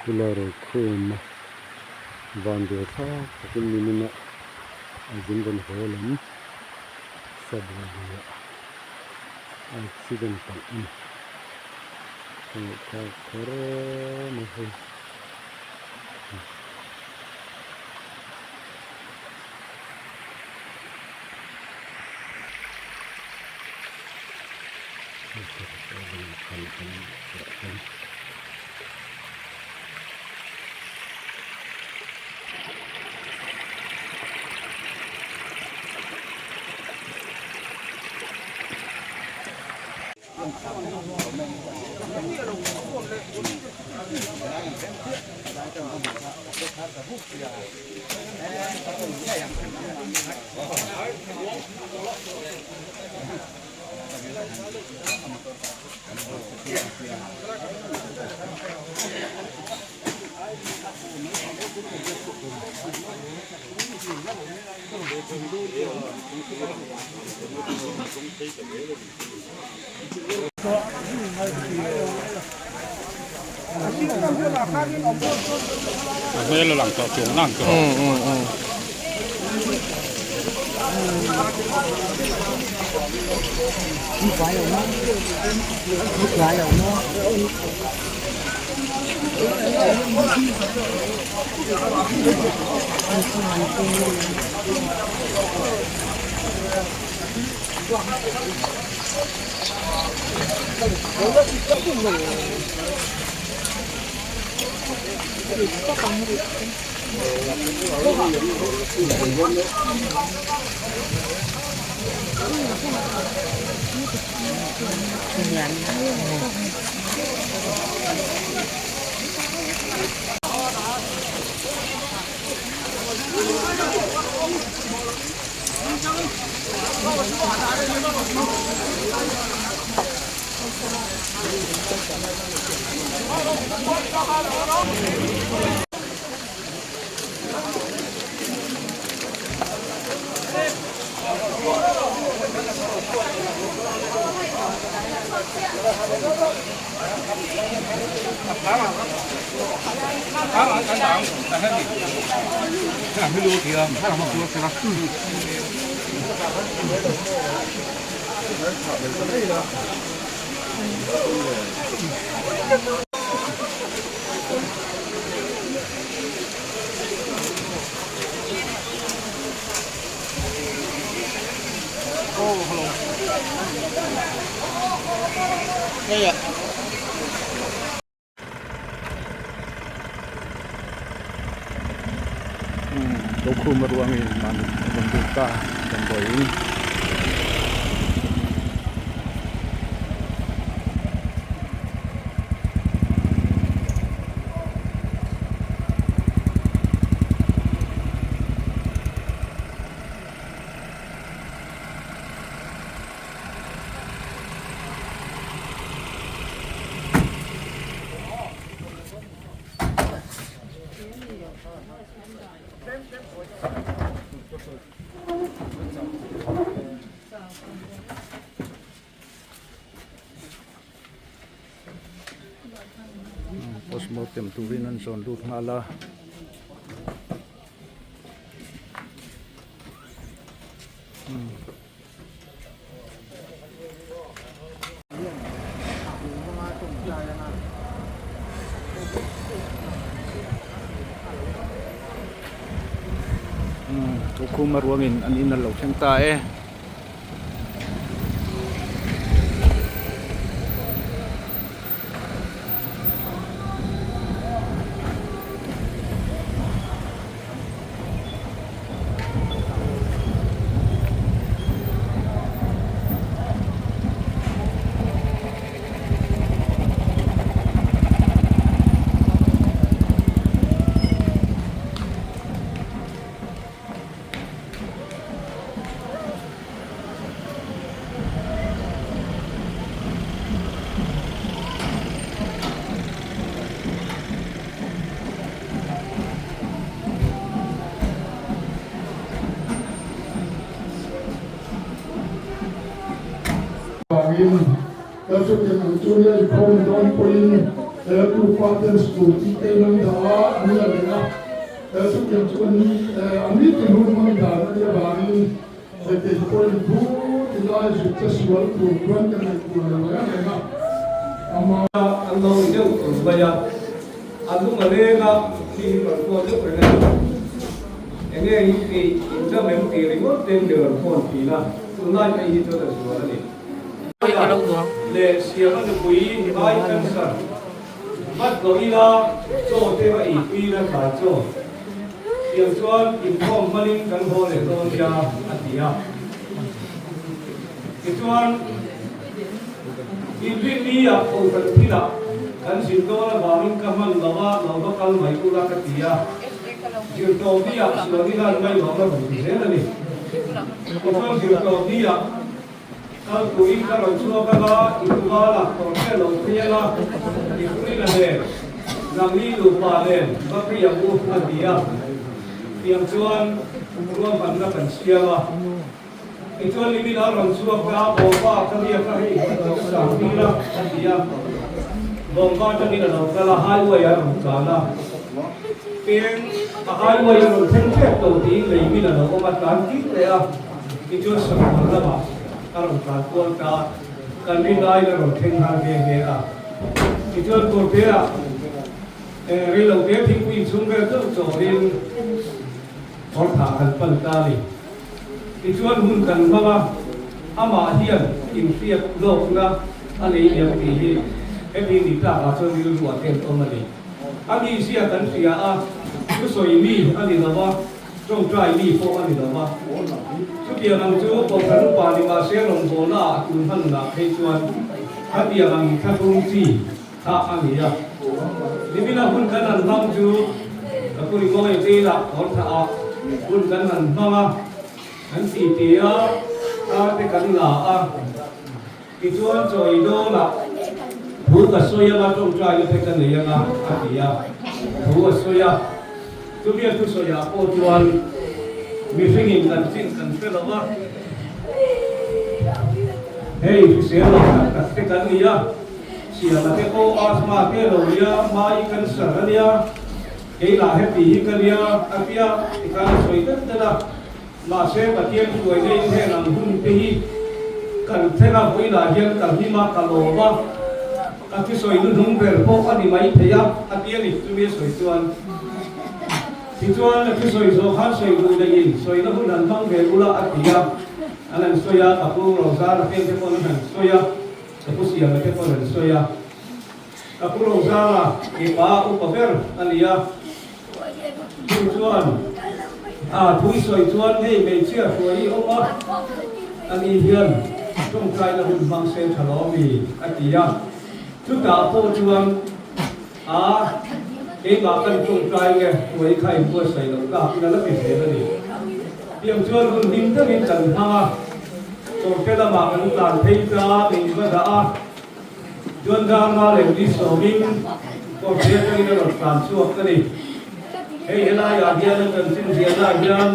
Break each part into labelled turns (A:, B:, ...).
A: Kula Rokhum vanduai thlak takin nimin ah a zin rawn haw lam Sabual luiah a accident palh a ni. Ka ngaihthlak kher mai hei.
B: Hmel a lang tawh chuang nang chu Rokhum aruangin mahni a rawn lut ta damdawiin. Postmortem turin an zawn lut nghal a. Tukhum aruangin an in a lo thleng ta e.
C: Vangin Lalchutiang ang chu nia i khawm dawn pawhin. Tu faten scooty te in an dah a, an la leh a, chutiang chu an a nitin hun hmang dan a nih avangin kei pawhin thu tilai zuk che sual tur chuan ka ngaihtuah lo reng reng a, ama.
D: An lo ni deuh tur mai a, a lung a leng a, khi hi rawn phone deuh reng a ni. Enge in tih in dam em tih ringawt ten mi rawn phone thin a, tunlai phei hi chuan a zual a ni. Leh siama nupui ai cancer vat lo ila chaw te a ei pui na tlai chaw tiang chuan inkhawm hmanin kan haw leh dawn nia a ti a. Tichuan inrinni ah kohhran thilah kan zin dawn avangin ka hman lo a, lo va kal mai ula ka ti a. Zirtawpni ah sual i lan mai lo a rawn ti zel a ni. Tichuan zirtawpni ah Kal turin ka rawn chhuak anga, i tuvala tawrh che lo phei anga, i Frina nen, nangni nupa nen va phei ang u, a ti a. Tiang chuan ruahmanna kan siam a. Tichuan nimin a rawn chhuak ta, Bawmba ka biak a, hei sang tir a, a ti a. Bawmba atangin a lo kal a, highway a rawn tlan a. Peng a highway a rawn thleng tep tawh tiin lei min a lo awm a, tlan tir leh a. Tichuan Sakhua lamah a rawn tlan kual ta a, kan rin aiin a rawn thleng nghal nghe nghe a. Tichuan Kawrtea reilote thingpui inchhung vel chauh chawlin Kawrthah kan pan ta a ni. Tichuan hun kan hmang a, amah hian inhriat lawkna a nei em tih hi hemi ni tlakah chuan rilru a ten awm a ni. A mizia kan hria a, thusawi mi a ni lo va. Tawngtai mi pawh a ni lo va, chutiang ang chu Kohhran upa ni mahse rawngbawlna ah tun hmanunah phei chuan khatiang ang thlahrung chi kha a ni a. Nimina hun kan han hmang chu ka pu Ringawi Jail-ah kawrthah ah hun kan han hmang a, kan titi a, tar te kan la a, tichuan chawi dawnah thu ka sawi anga tawngtaina te ka nei anga a ti a, thu a sawi a. Chumia thusawiah pawh chuan mihringin kan chin kan hre lo va, hei hrisel lo tak tak te kan ni a, siama te pawh asthma te lo nia, mai cancer a nia, keilah heti hi ka nia a tia tikhan a sawi dat dat a, mahse Pathian hruaina in heng ang hun te hi kan thleng a, vawiinah hian ka hlim a, ka lawm a, ka thusawi hnuhnung ber pawh a ni mai thei a, a ti a ni, chumi a sawi chuan. Tichuan, a thusawi zawh khan sawi duh neiin sawina hun han hmang ve ula a ti a, an han sawi a, ka pu Rozara te te pawn an han sawi a, ka pu Siama te pawn an sawi a. Ka pu Rozara mipa upa ber a ni a, chu chuan a thu i sawi chuan hei hmeichhia hruai i awm a, ani hian tawngtaina hun hmang se tha lo mi a ti a, chutah pawh chuan A, keimah kan tawngtai nge hruai kha in buatsaih loh tlak in a la ti zel a ni. Tiang chuan hun hlim deuhin kan hmang a, Chawrte lamah kan tlan phei ta, min va dah a, chuan Darma leh Ni sawmin Chawrte atangin a rawn tlan chhuak a ni. Hei helaiah hian a chanchin ziahnaah hian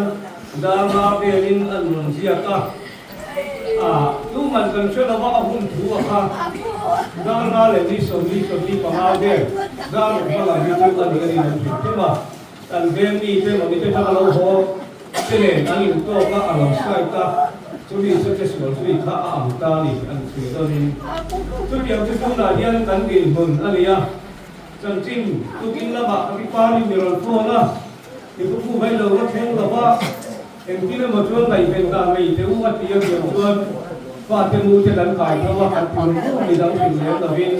D: Darma velin an rawn ziak a. A, tuman kan hre lo va, a hun thu a kha. Darnga leh ni 45 vel dar ruk hma lam hi chu a ni a ni an hrilh hlim a. Kan veng mi te mami te kha a lo haw te nen an intawk a, a lo site a, chumi chu che sual zui kha a ang ta a ni an chhui dawnin. Chutiang chu tunah hian kan dinhmun a ni a, chanchin tukin lamah ka piparin mi rawn phone a, i pu pu mai lo va thleng lo va, Engtin emaw chuan ngaihven dan nei teh u a ti a piang chuan fate mu te kan kai tho a, kan tum rum mi dang hrim lem lovin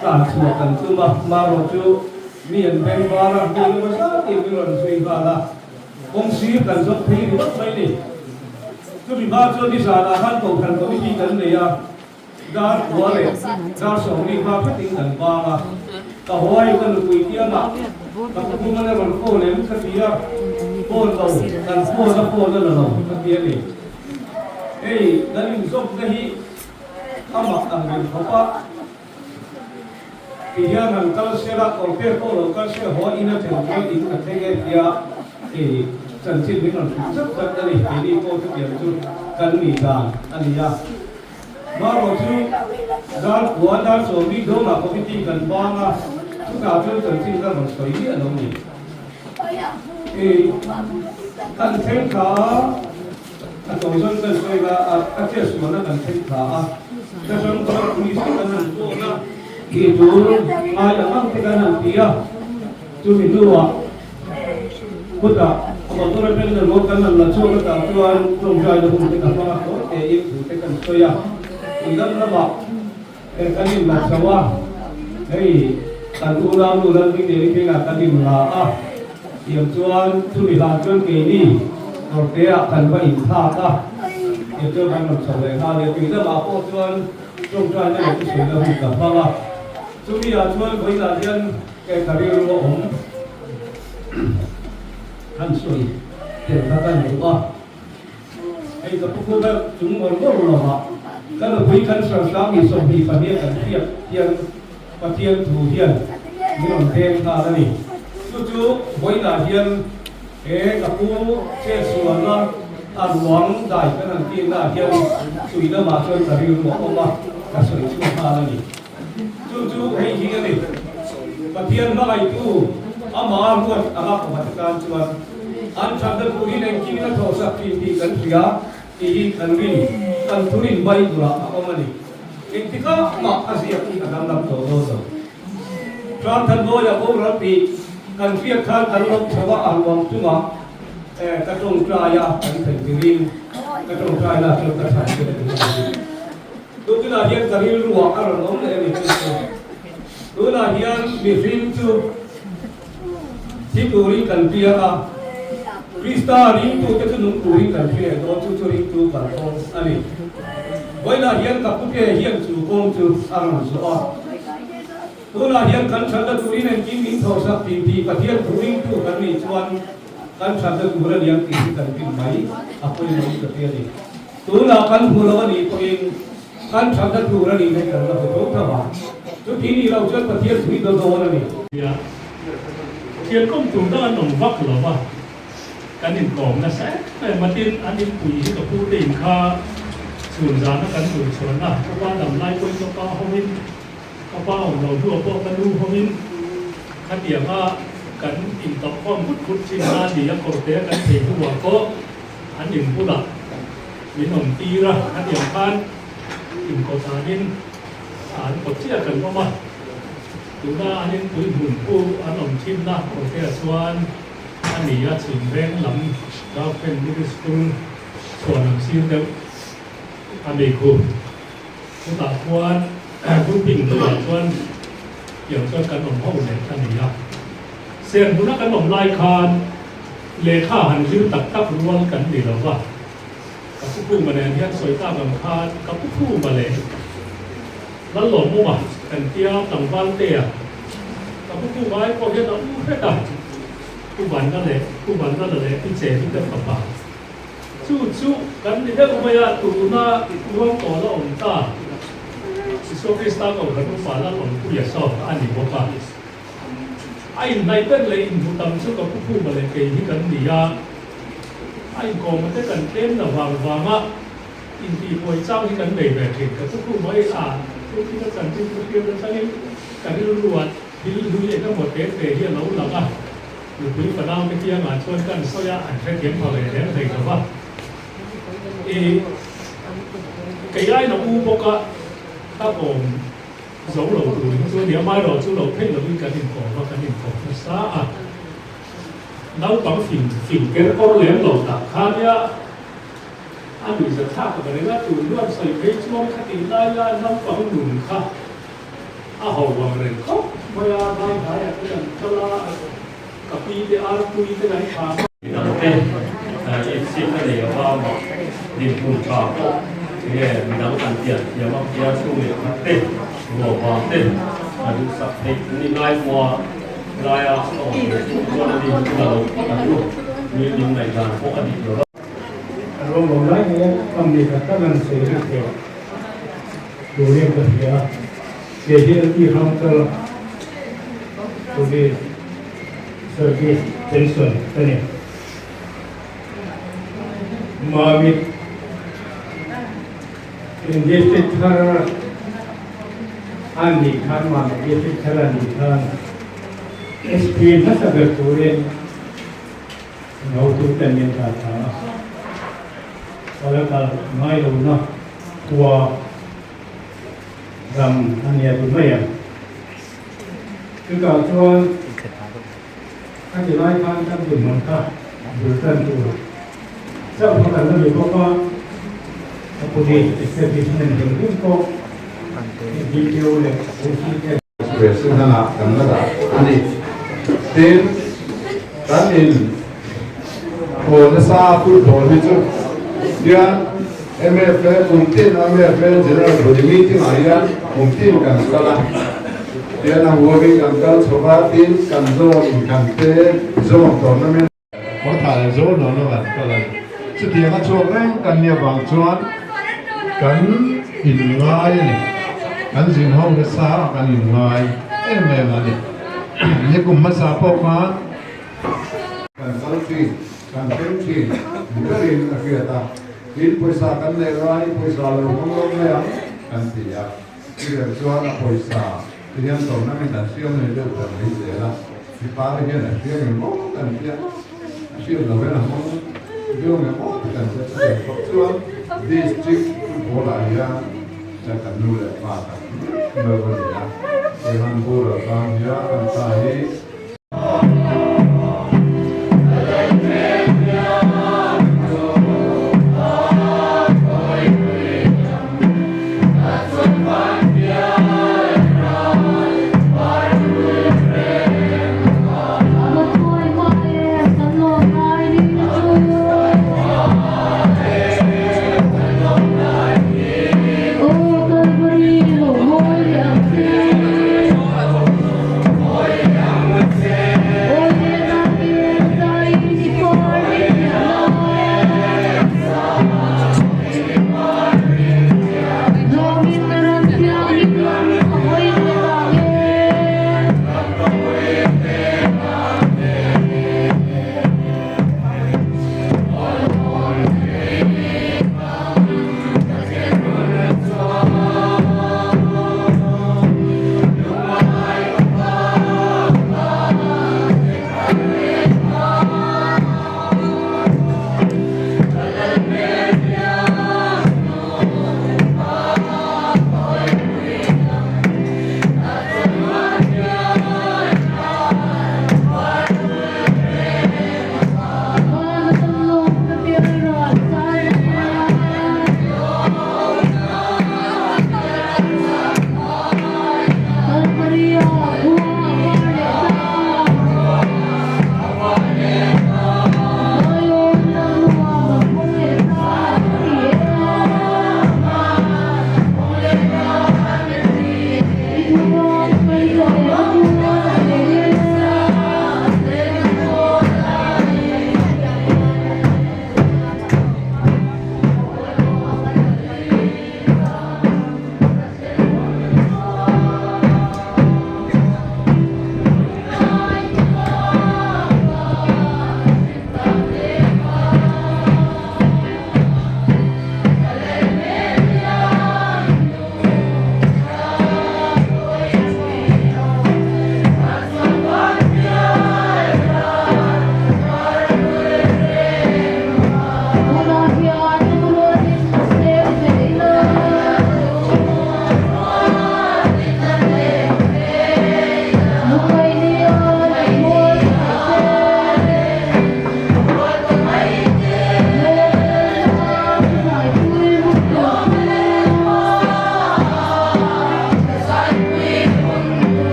D: tlan chhuah kan tum a, marawh chu mi an beng var a, mi engemaw zat in min rawn zui nghal a, kawng sir kan zawk phei ringawt mai ni. Chumi hma chuan nizanah khan Kohhran Committee kan nei a, Dar kua leh dar sawmli hma khatin kan bang a, ka huai ka nupui kiangah ka pu Bumana rawn phone em ka ti a, phone lo, kan phone a phone a la lo ka ti a ni. Hei kan inzawmna hi a mak ang reng khawp a, ti hian han kal se la, kawrte pawh lo kal se haw in a then chuan in ka thleng e tia hei chanchin min rawn hrilh zat zat a ni, keini pawh chutiang chu kan nih dan a ni a. Marawh chu dar kua dar 40 dawnah committee kan bang a. Chutah chuan chanchin ka rawn sawi miah lo ni. I kan thleng thla a, a tawi zawn kan sawi la, a chet sualna kan thleng thla a, ka hrang chuan police te kan han phone a, tih tur ngai ang ang te kan han ti a, chumi hnuah khutah a motor atangin a ruang kan han la chhuak atah chuan tawngtaina hun te ka hmang a, tawi tein thu te kan sawi a, tuidam lamah Kan inla chho a, hei kan unau nu Lalhmingdeli phengah kan inla a, tiang chuan chumi hlan chuan keini Kawrteah kan va inthlak a, tiang chuan kan rawn chho leh nghal e. Tui lamah pawh chuan tawngtaina leh thusawi hun ka hmang a, chumi ah chuan vawiinah hian ka rilru a awm han sawi tel kha ka duh a. Hei ka pu ber chung ngawr ngawr lovah ka nupui cancer tlangmi 22 kan hriat hian Pathian thu hian min rawn veng nghal a ni. Chu chu vawiinah hian he ka pu chetsualna a ruang dai kan han tirnaah hian tui lamah chuan ka rilru a awm a, ka sawi chhuak nghal a ni. Chu chu hei hi a ni. Pathian hmangaihtu amah ruat anga pakhat atan chuan an thatna turin engkim in a thawhsak thin tih kan hria tih hi kan rin, kan thurin Bible-ah a awm a ni. Engtikah mah a ziak hi a danglam tawh dawn lo. Hrangthanmawia boral tih kan hriat khan kan lo chho a, a ruang chungah ka tawngtai a, kan thlen tirin ka tawngtaina chuan ka chhan che a ti a ni. Tunah hian ka rilruah a rawn awm leh a ni chu chu. Tunah hian mihring chu thi turin kan piang a, Krista ringtute chu nung turin kan thi leh dawn, chu chu ringtu kalkawng a ni. Vawiinah hian ka pute hian chu kawng chu a rawn zawh a. Tunah hian kan thatna turin engkim min thawhsak tih tih Pathian thu ringtu kan nih chuan kan thatna tur a niang tih hi kan rin mai a pawimawhin ka hria a ni. Tunah kan hmu lo a nih pawhin kan thatna tur a nih hei kan la hmu tho tho a, chuti nih loh chuan Pathian thui daw dawn a ni.
E: Nia, thian kawm tur dang an awm vak lo va, kan inkawm nasa em em a, tin an inpui hi ka pu te in kha chhun zana kan duh chhuan a, ka pa dam lai pawhin ka pa hawin, ka pa awm lo hnuah pawh ka nu hawin khatianga kan intawhkhawm vut vut thin a ni a, kawrte kan thei hnuah pawh An in bulah min awm tir a, khatiang khan inkawt anin an kawt chiah kan awm a, tuna an inpui hmun pu an awm thinna kawrtea chuan a ni a, Chhimveng lam Girlfriend Middle School chhuan ang sir deuh a ni khu. Chutah khuan grouping bulah chuan tiang chuan kan awm ho leh a ni a, Serhmuna kan awm lai khan Lehkha han zir tak tak rual kan ni lo va, ka pu Khuma nen hian sawi tak ang khan ka pu Khuma leh Lallawmawma kan tia tlangval tea ka pu Khuma ai pawh hian a u hret a, Pu Vanna leh Pu Vanlala leh Pi Cheli te fapa chu chu kan ni deuh mai a, tuna ruang tawl a awm ta Isua Krista Kohhran Upa Lalawmpuia saw a ni bawk a. A inhnaih ber leh inhmu tam chu ka pu Khuma leh kei hi kan ni a, a inkawma te kan tlem na vang vanga intihbuai chang hi kan nei ve thin. Ka pu Khuma hi a thu thil a chanchin thu hriat atangin ka rilruah thil hlui eng emaw te te hi a lo lang a, nupui fanau te kiangah chuan kan sawi a, an hrethiam pha ve lem hlei lo va. I kei aiin a u bawk a, ka kawm. Zo lo tur hi chu a ni a, amaherawh chu lo theih lovin kan inkawm a, kan inkawm nasa a. Naupang fing fing ker kawr lem lo tak kha nia a nuihza thlak ka reng a, tun hnuan sawi phei chuan khatih laia naupang nun kha a ho ang reng khawp mai a, dai hnaiah te kan kal a, ka pi te arpui te kan thlam a.
F: Midangte itsik a nei ava mah dinhmun tha pawh enge midang an pian thiam a kia chhung leh khat te ruah vang te a duhsak theih an ni ngai hmua laia a awm ve chu chuan a ni chu la lo phawt ang u mi min ngaihdan pawh a dik lo va.
G: A ruang lo lai hian kam ni tak tak an sawi rik tawh turin ka hria a, kei hi an ti hrang chal a, police. Service pension ka ni. Mamit in district thar a nih khan, Mamit district thar a nih khan. SP hmasa ber turin an hotuten min dah ta a, ka la kal ngai lohna khua ram a nia ti mai ang. Chutah chuan a ti lai khan kan dinhmun kha bul tan tur chauh kha kan la ni bawk a, a police establishment ding ding pawh DPO leh OC te.
H: President ah kan la dah a ni. Tin, kan in haw nasa football hi chu hian MFA kum tin MFA General Body meeting ah hian kum tin kan kal a, tian a huamin kan kal chho va, tin kan zone in kan te zone tournament. Kawrthah leh zo lo lo an kal a ni. Chutiang a chhuak reng kan nih avang chuan kan inngai a ni. Kan zin ho nasa a kan inngai em em a ni. Nikum hmasa pawh khan kan kal thin, kan thleng thin ni berin a hriat a. Tin, pawisa kan neih lai, pawisa lo hmang lo mai ang kan ti a. Chutiang chuan a pawisa te hian tournament an siam nei deuh ta mai zel a. Mipa te hian a hriang em maw kan tia, a hriat lo hian a hmang viau em maw te kan tia. Chutiang khawp chuan district football ah hian kan nu leh pa tak meuh a ni a. Heng an boral tang hian an ta hi.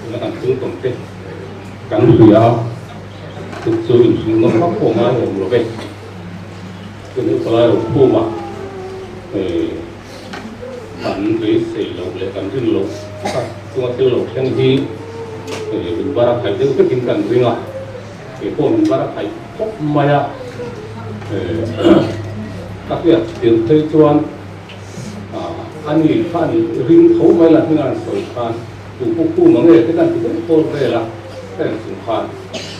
D: Tuna kan thil tawn te kan hria a, chu chu inhrilh nawm vak pawh ngai awm lo ve. Tun hi palai ro khuma kan beisei loh leh kan rin loh tak chunga thil lo thleng hi min bar a khaih deuh vekin kan ring a, kei pawh min bar a khaih khawp mai a. Ka hriat tirh phei chuan ani khan ring tho mai la hming a rawn sawi khan tu pawh khum ang e te kan ti deuh pawl vel a, ka en chung khan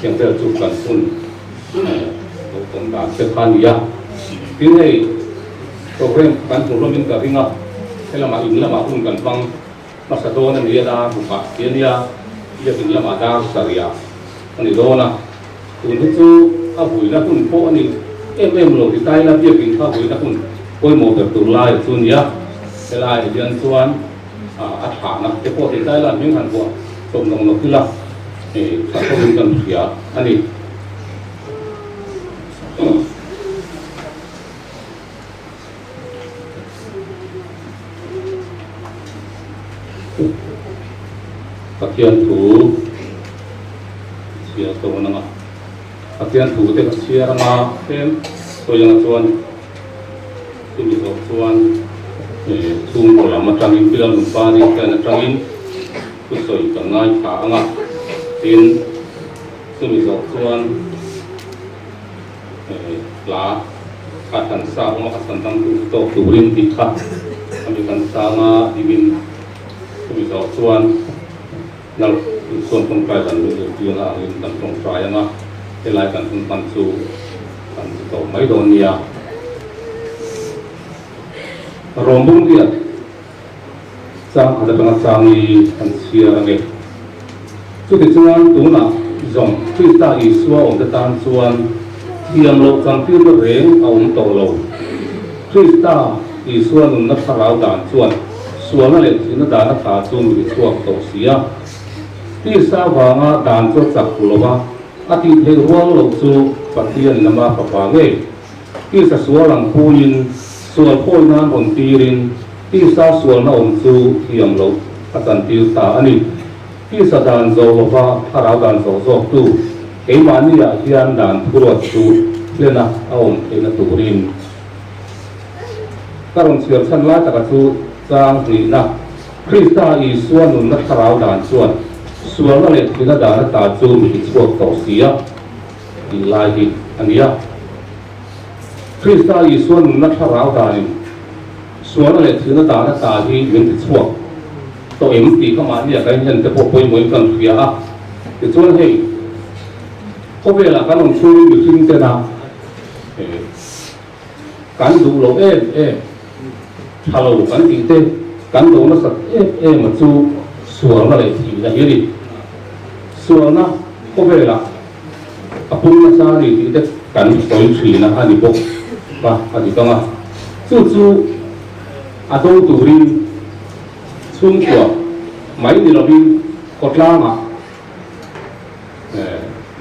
D: tiang vel chu kan hun lo tawn dan te kha a ni a. Tin hei program kan hmu hlawmin ka ring a, helamah in lamah hun kan hmang hmasa dawn a ni a, dar rukah ti a nia, biakin lamah dar sarih ah a ni dawn a. Tun hi chu a vuina hun pawh a ni em em lo ti ta ila biakin kha vuina hun pawimawh ber tur lai chu a nia. Helaiah hian chuan a thlahna te pawh ti ta ila hming han vuah chawp nawk nawk ila tha khawpin kan hria a ni. Pathian thu chhiar dawn anga Pathian thu te ka chhiar anga tlem sawi anga chuan chumi zawh chuan chhungkaw lam atangin Pilar Nupa ri hian atangin thusawi kan ngaithla anga tin chumi zawh chuan Hla kha kan sa awm a, ka chhan dang tu chu tawk turin tih kha a mi kan sang a, dingin chumi zawh chuan nal insuan tawngtai dan min zirtirna angin kan tawngtai ang a, helai kan hun hman chu kan ti tawh mai dawn nia. Rawmbung riat chang khat atanga changi kan chhiar ange. Chutichuan tunah zawng Krista Isua awmte tan chuan thiam loh changtirna reng a awm tawh lo. Krista Isua nunna thlarau dan chuan sualna leh thihna dan a tla chu mi chhuak tawh si a. Krista vanga dan chu a chak lo a, a tih theih rual loh chu Pathian in ama fapa ngei. Krista sual ang puiin sual phawi nan rawn tirin Krista sualna awm chu thiam loh a chantir ta a ni. Tisa dan zawh lova thlarau dan zawh zawktu keimahniah hian dan thuruat chu hlena a awm theihna turin ka rawn chhiar chhan lai taka chu chang hnihna Krista Isua nunna thlarau dan chuan sualna leh thihna dan ata chu mi tichhuak tawh si a tih lai hi a ni a. Krista Isua nunna thlarau danin sualna leh thihna dan ata hi min tichhuak tawh em tih ka mahni a ka inhen te pawh pawimawhin kan hria a, tichuan hei khawvelah kan awm chhungin mihring tena kan duh loh em em, tha lo kan tih te kan do nasat em em a chu sualna leh thihna hi a ni. Sualna khawvelah a pung nasa a ni tih te kan sawi thin a a ni bawk a, a dik ang a, chu chu a do turin Chhungkua mai ni lovin khawtlangah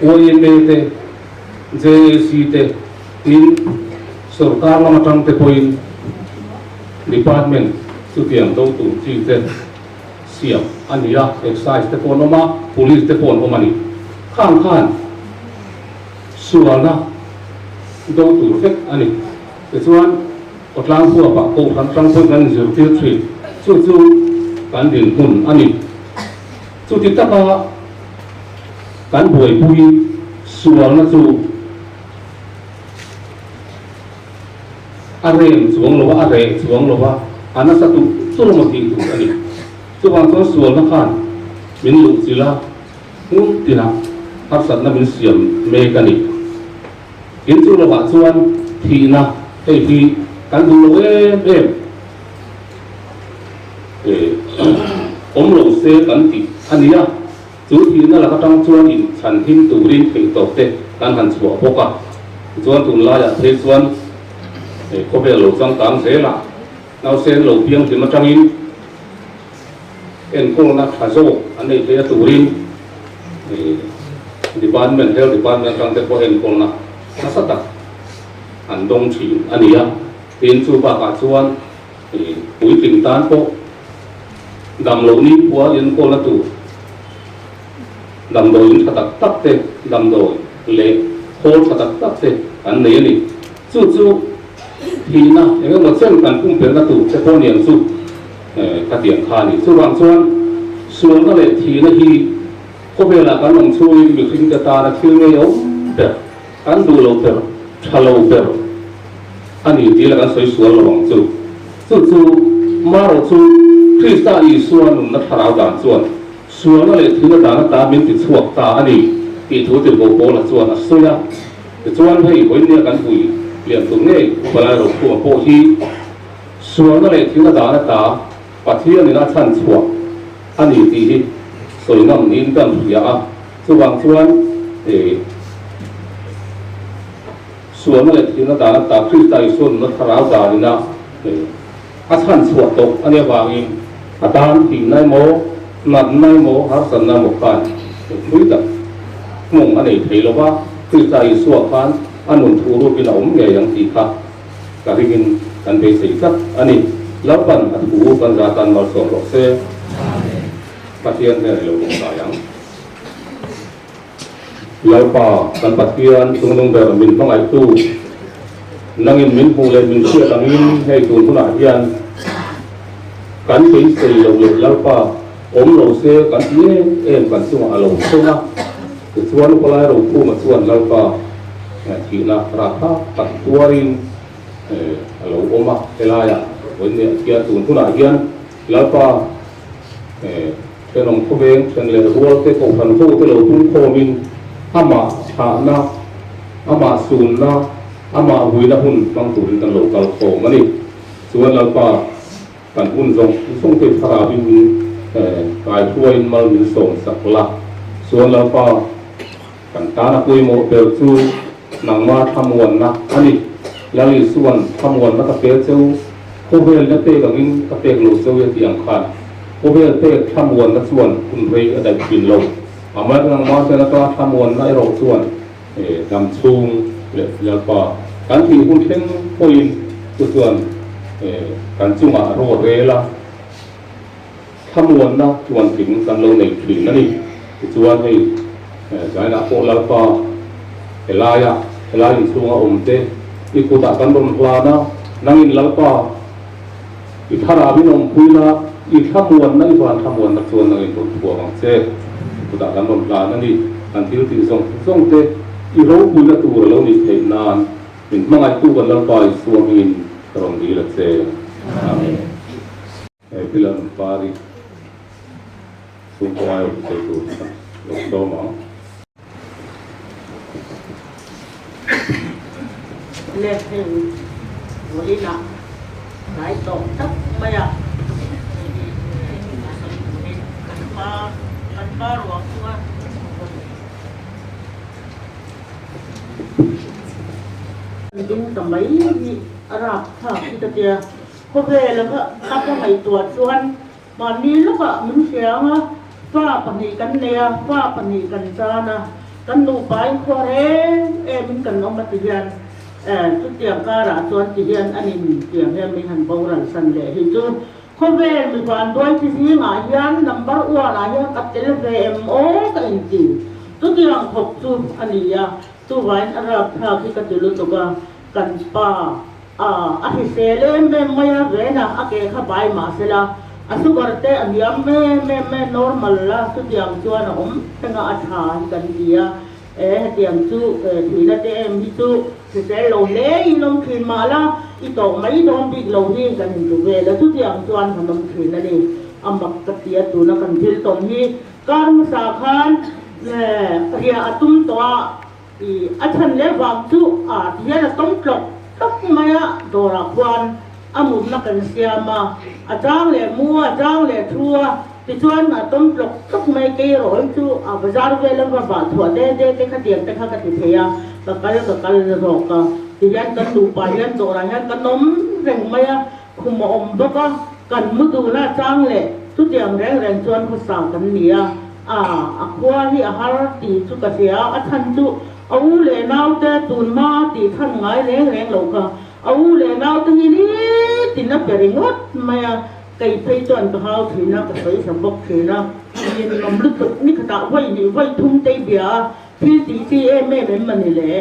D: YMA te, JAC te tin sorkar lam atang te pawhin department chutiang do tur chi te siam a ni a, excise te pawh an awm a, police te pawh an awm a ni. Khang khan sualna do tur vek a ni. Tichuan. Khawtlang huapah Kohhran hrang pawhin kan inzirtir thin. Chu chu kan dinhmun a ni. Chuti taka kan buaipui sualna chu a rem chuang lo a, a reh chuang lo a, a nasa tulh tulh emaw tih tur a ni. Chuvang chuan sualna khan min luhchilh a, hmun tinah harsatna min siam mek a ni. In chu lovah chuan thihna hei hi kan duh lo em em awm lo se kan tih a ni a, chu thihna lak atang chuan in chhan him turin theihtawp te kan han chhuah bawk a, tichuan tunlaiah phei chuan khawvel lo changkang zelah nausen lo piang hlim atangin enkawlna tha zawk an nei theih a turin Department, Health Department atang te pawh enkawlna nasa tak an dawng thin a ni a. Tin, chu bakah chuan puitling tan pawh Damloh nikhua enkawlna tur damdawiin tha tak tak te, damdawi leh khawl tha tak tak te an nei a ni. Chu chu thihna eng emaw chen kan pumpelhna tur te pawh niang chu ka tiang kha a ni. Chuvang chuan sualna leh thihna hi khawvelah kan awm chhungin mihringte tana thil ngei awm ber, kan duh lo ber, tha lo ber a ni tih la kan sawi sual lo ang chu. Chu chu marawh chu Krista Isua nunna thlarau dan chuan sualna leh thilna dan ata min ti chhuak ta a ni tih thu tirhkoh Paula chuan a sawi a. Tichuan hei vawinia kan hui lian tur ngei Upa Rokhuma pawh hi sualna leh thilna dan ata Pathianin a chhan chhuah a ni tih hi sawi ngam niin kan hria a, chuvang chuan sualna leh thilna dan ata Krista Isua nuna thlarau danin a a chhan chhuah tawh a nih avangin a tan thihna emaw, natna emaw, harsatna emaw khan thui tak hmung a nei thei lo va, Krista Isua khan a nun thu rukin a awm ngei ang tih kha Ka ringin kan beisei tlat a ni. Lalpan a thu kan za tan malsawm rawh se. Pathian hnenah i lo tawngtai ang. Lalpa, kan Pathian chungnung ber min hmangaihtu, nangin min hmuh leh min hriat angin hei tun hunah hian kan beisei loh leh Lalpa awm lo se kan ti em em kan chungah a lo thleng a. Tichuan Upalai Rokhuma chuan Lalpa thihna rah tak tak tuarin a lo awm a, helaiah vawiin hian tun hunah hian Lalpa thenawm khawveng then leh rual te kohhran ho te lo tum khawmin amah thlahna, amah sunna, amah huina hun hmang turin kan lo kal khawm a ni. Chuan Lalpa Kan hun zawng zawng te thlarauin min kai hruaiin mal min sawm sak la. Chuan Lalpa, kan tana pawimawh ber chu nangma thlamuanna a ni. Lal Isua'n thlamuanna ka pe cheu, khawvelna pek angin ka pek lo cheu e tih ang khan khawvel pek thlamuanna chuan hun rei a daih thin lo. Amah nangma chen ata thlamuanna erawh chuan Dam chhung leh Lalpa kan thih hun thleng pawhin chu chuan kan chungah ro a rel a, thlamuanna tluantling kan lo nei thin a ni. Tichuan hei zainah pawh Lalpa helaia helai inchhunga awmte i kutah kan rawn hlan a, nangin Lalpa i thlarau in awmpui la, i thlamuanna i van thlamuanna chuan nangin rawn thuam ang che. I kutah kan rawn hlan a ni. Kan thil tih zawng zawng te i ropuina tur a lo nih theih nan min hmangaihtu kan Lalpa Isua hmingin ka rawn dil a che. Amen. He thil an rawn par i chhungkaw ai awm thei tur kha lo sawm ang.
I: Lehheng vawiinah hnai tawh tak mai a. Kan pa kan pa ruang chunga Ding ta mai hi a rap thlak hi ka tia. Khawvel a ka ngaihtuah chuan Mahni lawkah min hria ang a, fa pahnih kan nei a, fa pahnih kan tan a, kan nupa in khua reng em in kan awm a ti hian eh chutiang karah chuan ti hian an in tiang hian min han boral san leh hi chu khawvel mi vanduai chi zingah hian number one ah hian ka tel ve em aw ka inti chutiang khawp chu a ni a, chuvain a rapthlak hi ka ti lutuk a, kan pa. A, a hrisel em em mai a, Vena a ke kha bai mah sela, a sugar te a hniam em em e, normal la, chutiang chuan a awm reng a, a tha hi kan ti a, e hetiang chu thihna te em hi chu hrisel lo hle in awm thin mah la, i tawh mai dawn bik lo hi kan intu vel a, chutiang chuan han awm thin a ni, a mak ka ti a, tuna kan thil tawm hi kar hmasa khan riah a tum tawh a. I a chhan leh vang chu a ti hian a tawm tlawk tlawk mai a, dawrah khuan a mutna kan siam a, a chang leh mu a, a chang leh thu a, tichuan a tawm tlawk tlawk mai, kei erawh hi chu a bazar vel a va vah chhuah de de te kha tiang te kha ka ti thei a, ka kal ka kal zawk a, ti hian kan nupa hian dawrah hian kan awm reng mai a, khum a awm bawk a, kan mu dun a, chang leh chutiang reng reng chuan khawsa kan ni a. A, a khua hi a har tih chu ka hria, a chhan chu a u leh naute tun hma tih chhan ngai reng reng lo kha, a u leh naute hi ni tin a pe ringawt mai a, Kei phei chuan ka hau thin a, ka sawi sa bawk thin a. Ninawm lutuk ni khatah vawi hnih vawi thum tei bia a, thil tih chi em em em a ni le.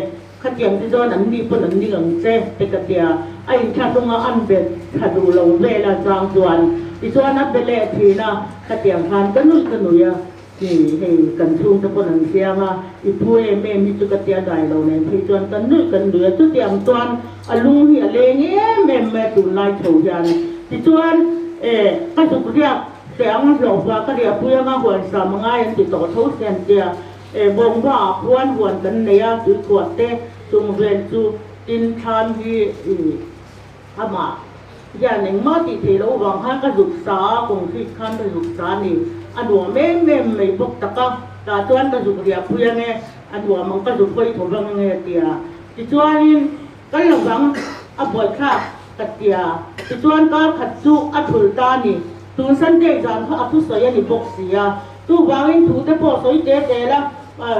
I: Khatiang te chuan an ni pawn an ning ang che te ka tia, a inthlahrung a an be tha duh lo vel a chang chuan tichuan a be leh thin a, khatiang khan ka nuih ka nuih a, hi hei kan chhungte pawn an siam a, i phu em em hi chu ka tia dai lo nen phei chuan kan nuih kan nuih a, chutiang chuan a lung hi a leng em em mai a tunlai chho hian tichuan e ka zuk riak teh ang hlawhfa ka riahpui anga huan sam a ngai an ti tawh tho se an tia. E bawngva ah khuan huan kan nei a, tuikhuah te chung vel chu tin thlan hi i amah hian engmah tih theih loh vang khan ka zuk sa a, concrete khan ka zuk sa a ni. A nuam em em mai bawk tak a, tah chuan ka zuk riah pui ange, a nuam ang ka zuk hawi tho vang ange a ti a. Tichuanin kal lovang a buaithlak ka ti a, tichuan kar khat chu a thul ta a ni. Tun Sunday zan kha a thusawi a ni bawk si a, Chuvangin thu te pawh sawi te te la,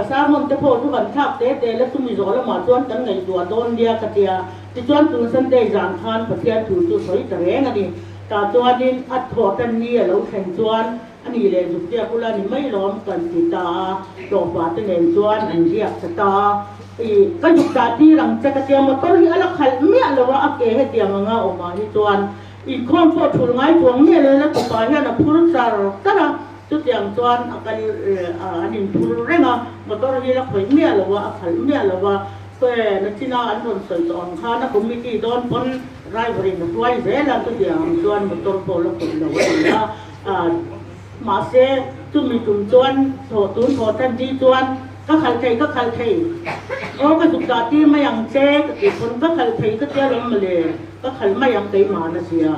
I: sermon te pawh chu kan thlak te te la, chumi zawh lamah chuan kan ngaihtuah dawn nia ka tia. Tichuan tun Sunday zan khan Pathian thu chu sawi ta reng a ni. Tah chuanin a thawh tan ni a lo thlen chuan a ni leh zuk biak ula ni mai lawm kan ti ta a, hlawhfa te nen chuan an riak ta ta a. I ka zuk dah tir ang che ka tia, motor hi a la khalh miah lo a, a ke hetiang anga awmah hi chuan inkhawm pawh thul ngai chuang miah lo ila tawpah hian a phur char char a. Chutiang chuan a kal an inphur reng a, motor hi la khawih miah lo a, a khalh miah lo a, khaw nachina an rawn sawi tawh ang khan a committee dawn pawn driver in a hruai zel a, chutiang ang chuan motor pawh la khawih lo a ni a, mahse chumi tum chuan thawh tun thawh tan ni chuan ka khalh thei ka khalh thei aw ka zuk dah tir mai ang che ka tih pawn ka khalh thei ka tia lawm mawle ka khalh mai ang keimah na sia.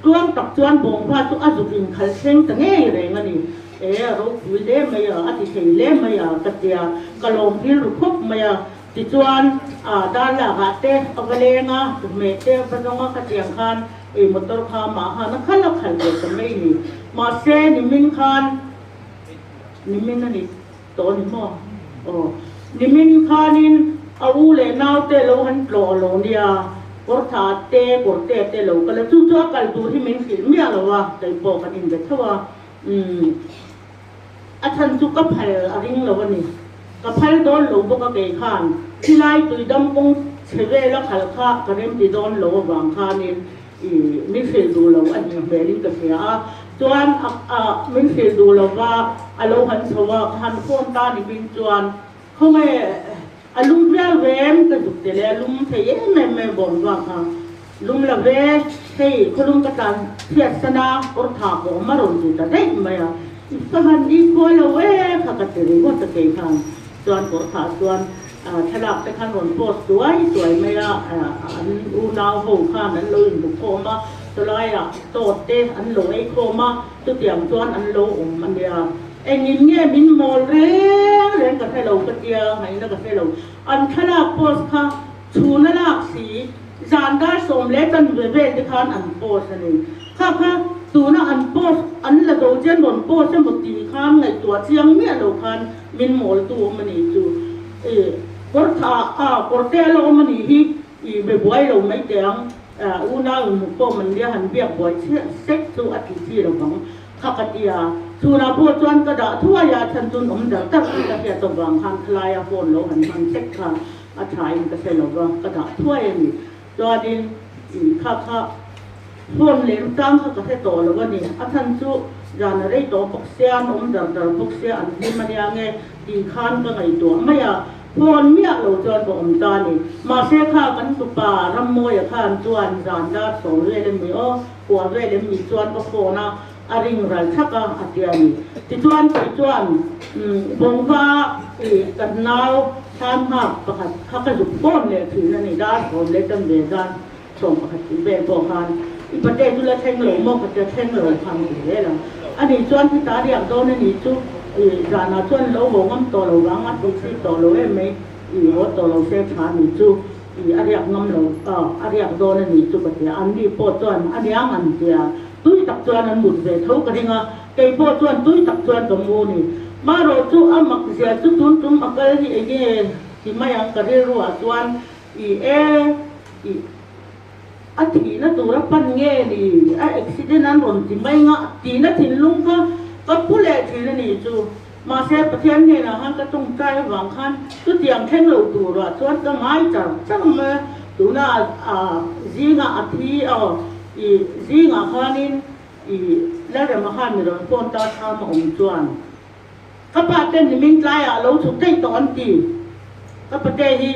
I: Tluang tak chuan bawngva chu a zuk inkhalh thleng ta ngei reng a ni. E, a ropui hle mai a, a ti thei hle mai a, ka tia, ka lawm rilru khawp mai a. Tichuan, a dar lakah te a va leng a, chawhmeh te a va zawng a, ka tiang khan ei motor kha amah khan a khalh a khalh ve ta mai ni. Mahse, nimin khan, nimin a ni tawh a ni maw? Aw, nimin khanin a u leh naute lo han tlawh lo nia, kawrtha te, kawrte te lo kal a, chu chu a kal tur hi min hrilh miah lo a, kei pawh kan inbe tho a, umm, a chhan chu ka phal a ring lo a ni, ka phal dawn lo bawk a kei khan, khilai tuidam kawng chhe vela khalh kha ka remti dawn lo avang khanin I min hrilh duh lo a ni hmelin ka hria a, chuan a min hrilh duh lo va a lo han chho a, ka han phone ta ni min chuan khawnge a lum viau ve em ka zuk tel e, a lum thei em em mai bawm vak a, lum la ve hei khawlum ka tlan chhiat san a, kawr tha ka awm a rawn ti ta daih mai a, i ka han i khuai lo e kha ka ti ringawt a kei khan chuan kawr tha chuan Thlalak te khan rawn post tuai tuai mai a, an unau ho khan an lo inbu khawm a, chulaiah tawt te an lo ei khawm a, chutiang chuan an lo awm a nia. Engin nge min mawl reng reng ka hre lo ka tia, ngaihna ka hre lo. An thlalak post kha chhuna lak si, zan dar 10 chan ve vel te khan an post a ni. Kha kha tuna an post an la zo chian rawn post emaw tih khan ngaihtuah chiang miah lo khan min mawl tu awm a nih chu. I kawr tha a kawr te a la awm a nih hi i be buai lo mai teh ang. Unau in hmu pawh man nia han biak buai chiah sek chu a tih chi lo vang. Kha ka ti a, chhunah pawh chuan ka dah thuai a, chhan chun awm dar tak tih ka hriat avang khan khalaia phone lo han hman sek kha a tha in ka hre lo va, ka dah thuai a ni. Chuanin i kha kha phone leh tang kha ka hre tawh lo a ni. A chhan chu zan a rei tawh bawk sia, an awm dar dar bawk sia, an hlim a nia nge tih khan ka ngaihtuah mai a. Phone miah lo chuan ka awm ta a ni. Mahse kha kan tupa Rammawia khan chuan zan dar 10 vel em ni aw, kua vel em ni chuan ka phone a, a ring ral thak a, a ti a ni. Tichuan kei chuan bawngva i kan nau thlam nghak pakhat kha ka zuk phone leh thin a ni, dar 10 leh tan ve zan 11 tih vel pawh khan i pate chu la thleng lo maw ka tia thleng lo khan ti zel a. Ani chuan khita riak dawn a ni chu i zanah chuan lo haw ngam tawh lo vang a tih chhit tawh lo em mai, i haw tawh lo se tha a ni chu i a riak ngam lo a riak dawn a ni chu ka tia. Anni pawh chuan a niang an tia. Tui tak chuan an mut ve tho ka ring a, kei pawh chuan tui tak chuan ka mu ni. Marawh chu a mak zia chu tun tum a kal hi eng nge ti mai ang ka rilru ah chuan i e i. A thihna tura pan nge ni? A accident an rawn ti mai nga tihna thinlung kha ka pu leh thin a nih chu. Mahse Pathian hnenah khan ka tawngtai avang khan chutiang thleng lo turah chuan ka ngai char char mai a, tuna a zingah a thi aw i zingah khanin i Lalrema khan mi rawn phone ta thlam a awm chuan Ka pa te nimin tlaiah a lo chhuk daih tawh an ti. Ka pate hi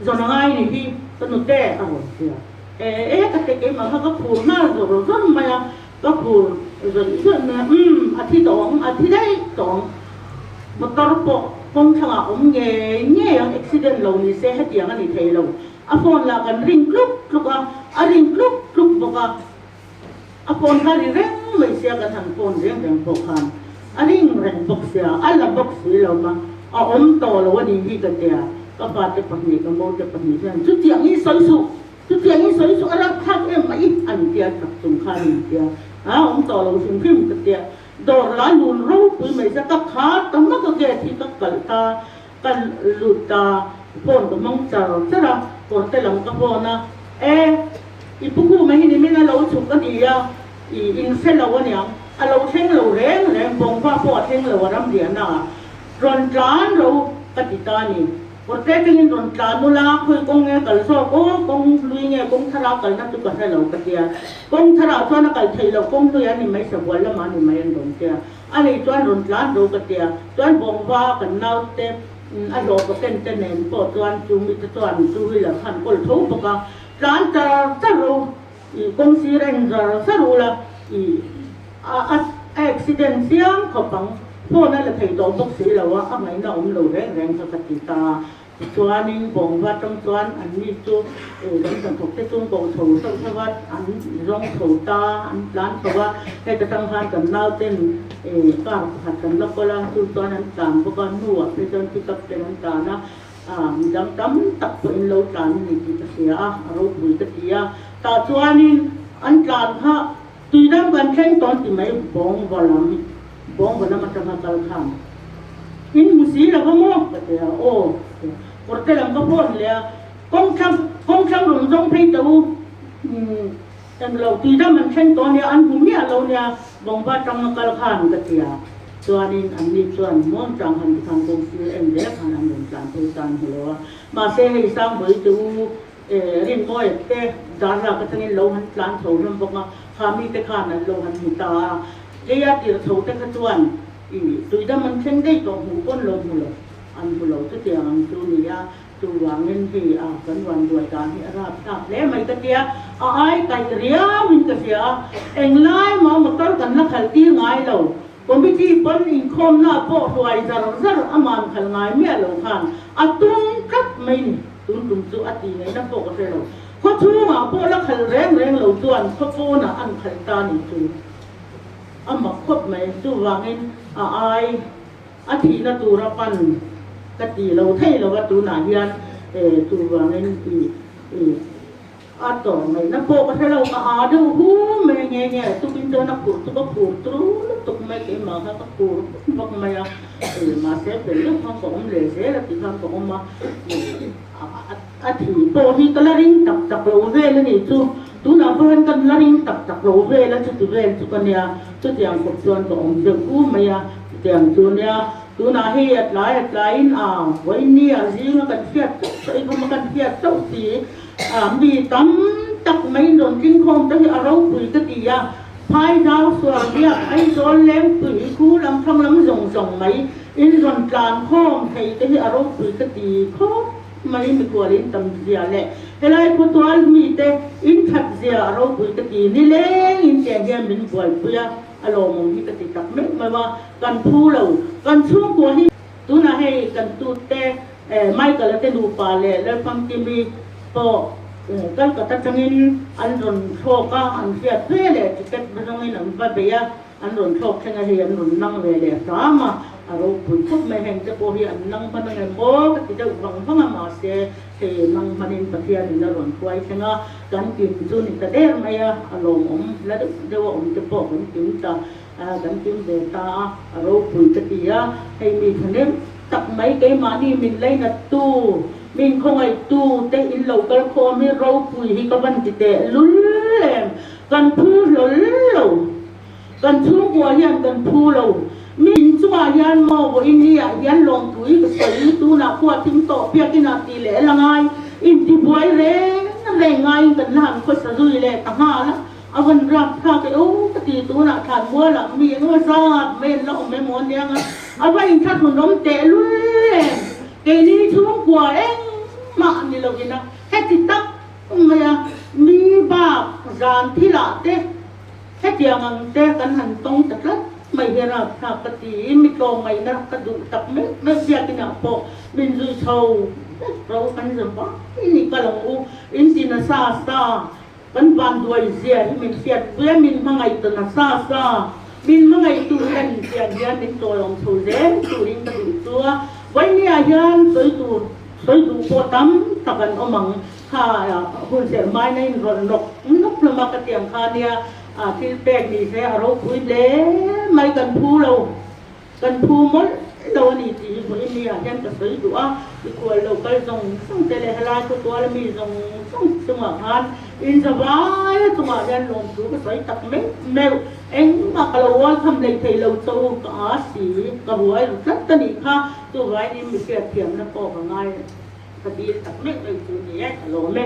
I: zawn a ngai ni hi ka nute a rawn ti a. E e ka ti keimah kha ka phur nghal zawr zawr mai a, ka phur zawih zawih mai a, umm a thi tawh ang, a thi daih tawh ang. Motor pawh kawng thlangah awm ngei ngei ang, accident lo ni se hetiang a ni thei lo. A phone lah kan ring tluk tluk a, a ring tluk tluk bawk a. A phone kha ri reng mai sia kan han phone reng reng pawh khan a ring reng bawk sia, a la bawk si lo ma, a awm tawh lo a ni hi ka tia, ka fate pahnih ka mote pahnih hian chutiang i sawi suh, chutiang i sawi suh a rapthlak em mai an tia tak chung khan an tia, a awm tawh lo hrim hrim ka tia, dawr la lun ropui mai sia ka khar ta hmak a gate hi ka kalh ta, ka lut ta, phone ka hmang char char a, kawrte lam ka phone a, e i pu khuma hi nimin a lo chhuk a ni a, i in hre lo aniang, a lo thleng lo reng reng, bawngva pawh a thleng lo a ram riahna ah rawn tlan ro ka ti ta a ni, kawrte atangin rawn tlan ula khawi kawng nge kal zawk aw, kawng hlui nge kawng thar a kalna chu ka hre lo ka tia, kawng thar ah chuan a kal theih loh kawng hlui a ni mai sabual lamah a ni mai an rawn tia. A nei chuan rawn tlan ro ka tia, chuan bawngva kan naute a hlawh ka ken te nen pawh chuan chu mite chuan two wheeler khan kawl tho bawk a, tlan char char ro i kawng sir a in zar zar ula i a accident chiang khawp ang, phone a la thei tawh bawk si lo a, a ngaihna awm lo reng reng kha ka ti ta. Tichuanin bawngva tang chuan anni chu kan hnathawk te chung koh chho sauh sauh a, an zawng chho ta, an tlan chho a, heta tang khan kan nauten car pakhat kan la kawl a, chu chuan an tlan bawk a, hnuah phei chuan pickup ten an tlan a, midang tam tak pawhin lo tlan a ni tih ka hria a, a ropui ka ti a, tah chuanin an tlan kha tuidam kan thleng tawn ti mai bawngva lam. Bawngva lam atanga kal khan in hmu si lo va maw? ka ti a, aw ka ti a, kawrte lam ka phone leh a, kawngthlang kawngthlang rawn zawng phei teh u, umm englo tuidam an thleng tawh ania, an hmu miah lo nia, bawngva atanga kal khan ka ti a, chuanin anni chuan muangchang han ti khan kawng sir en zel khan an rawn tlan phei tan hmu lo a, mahse hei Sangbawi te u Rinmawia te dar lak atangin lo han tlan chho hlawm bawk a, kha mite khan an lo han hmu ta a, Keia tirh chho te kha chuan i tuidam an thleng daih tawh hmuh pawn lo hmu lo, an hmu lo chutiang ang chu ni a, chuvangin hei a kan ruan buai dan hi a rap thlak hle mai ka tia, a ai kaih riau in ka hria a, englai maw motor kan la khalh tir ngai lo, committee pawn inkhawmna pawh hruai zar zar a man khalh ngai miah lo khan a tum tlat mai ni, tun tum chu a tih ngaihna pawh ka hre lo, khaw chhungah pawh la khalh reng reng lo chuan khaw pawnah an khalh ta ni chu. A mak khawp mai, chuvangin a ai a thihna tura pan ka ti lo thei lo a, tunah hian chuvangin i i a tawrh ngaihna pawh ka hre lo, ka aa deuh hu mai a nge nge, tukin chuan a phur chu ka phur tru lutuk mai, keimah kha ka phur vak mai a, mahse fel deuh khan ka awm leh zel a ti khan ka awm a, A thih pawh hi ka la ring tak tak lo vel a nih chu. Tunah pawh hian ka la ring tak tak lo vel a, chuti vel chu ka nia. Chutiang khawp chuan ka awm deuh hu mai a, chutiang chu nia. Tunah hei a tlai a tlaiin a vawiin a zinga kan hriat chauh chauh i khawma kan hriat chauh si a, mi tam tak mai in rawn tling khawm te hi a ropui ka ti a. Phaizau sual biak Aizawl Lengpui khu lam thlang lam zawng zawng mai in rawn tlan khawm thei te hi a ropui ka ti khawp. Mai mikhual in tam zia leh helai khawtual mite in that zia a ropui ka ti nileng in tiang hian min buaipui a, a lawmawm hi ka ti tak meuh meuh a, kan phu lo, kan chhungkua hi. Tunah hei kan tute Michael-a te nupa leh Lalfamkimi pawh Calcutta tangin an rawn thlawk a, an hriat ve leh ticket zawngin an va bei a. An rawn thlawk thleng a hei an rawn nang ve leh hram a, a ropui khawp mai heng te pawh hi an nang hman ang em aw ka ti deuh vang vang a mahse hei nang hmanin Pathianin a rawn hruai thleng a, kan kim chu ni ta der mai a, a lawmawm la deuh deuh a awm te pawh kan kim ta kan kim ve ta a, a ropui ka ti a, hei mi thahnem tak mai keimahni min lainat tu, min khawngaih tu te in lo kal khawm hi ropui hi ka van ti teh lul. Kan phu hlawl lo. Kan chhungkua hian kan phu lo. Mi in chungah hian maw vawiin hi ah hian lawmtui ka sawi tunah khua thim tawh biakin ah tih leh la ngai intibuai reng reng ngaiin kan la han khawsa zui leh ta nghal a. A van rap thlak e aw ka ti tunah thlan mualah mi eng emaw zat mai an la awm emaw aniang a, a va inthlahrun awm tehlul em? Keini chhungkua engmah ni lovin a heti tak mai a, mi bak zan thilah te hetiang ang te kan han tawng ta tlat mai hi rap thlak ka ti, mi tlawmngaihna ka duh tak meuh meuh biakinah pawh min zui chho vek ro kan za mai ni ka lang u, inti nasa sa. Kan vanduai zia hi min hriat pui a, min hmangaih ta nasa sa. Min hmangaih tu hian min pian hian min tawlawm chho zel turin ka duh chu a. Vawinia hian sawi tur, sawi duh pawh tam tak an awm ang. Kha hun serh maina in rawlh nawk nawk hlawm a ka ti ang kha nia, thil pek ni se a ropui hle mai kan phu lo. Kan phu mawlh lo a ni tih hi vawiin ni ah hian ka sawi duh a, mikhual lo kal zawng zawng te leh helai khawtual ami zawng zawng chungah khan inzavai a chungah hian lawmthu ka sawi tak meuh meuh. Engmah ka lo ualkham hlei thei lo cho ka a si, ka buai ru tlat a nih kha, chuvangin mi hriatthiamna pawh ka ngai ka dil tak meuh meuh chu ni e, ka lawm e.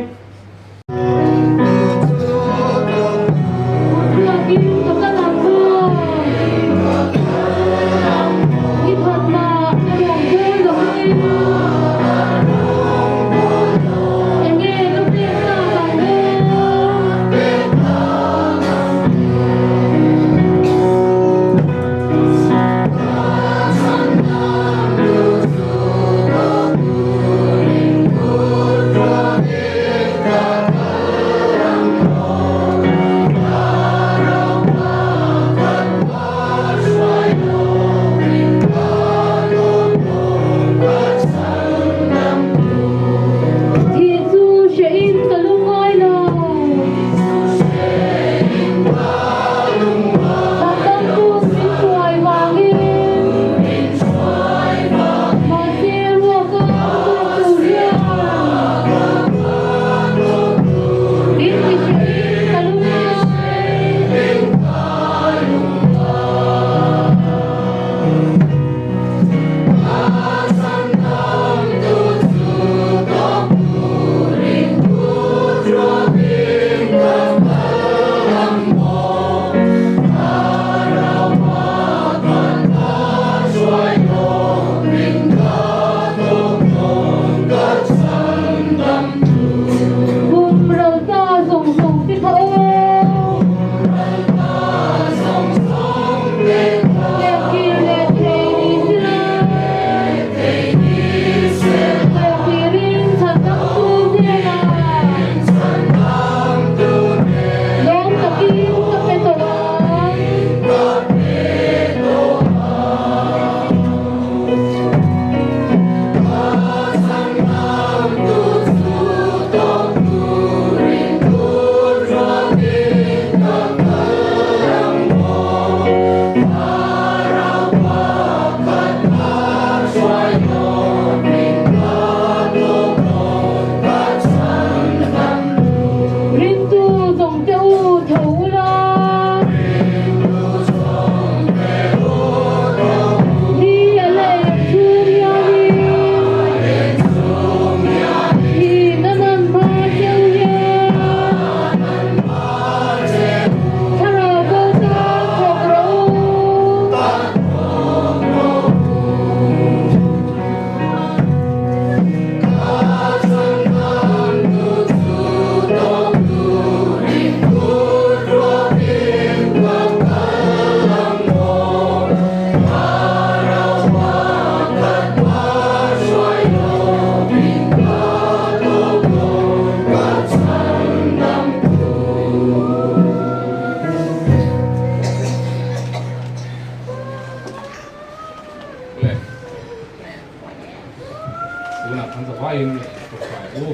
J: Tunah kan zavaiin tawktai u.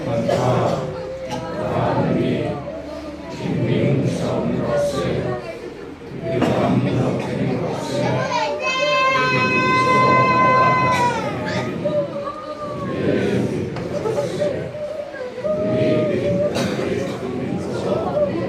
J: Kan Pa, Van mi, i hming sawm rawh se, i ram lo thleng rawh se, i duhzawng a thleng in rawh se, mi tin kan ei min zawk.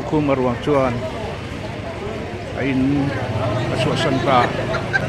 B: Sangkhuma ruang chuan a in a chhuahsan ta.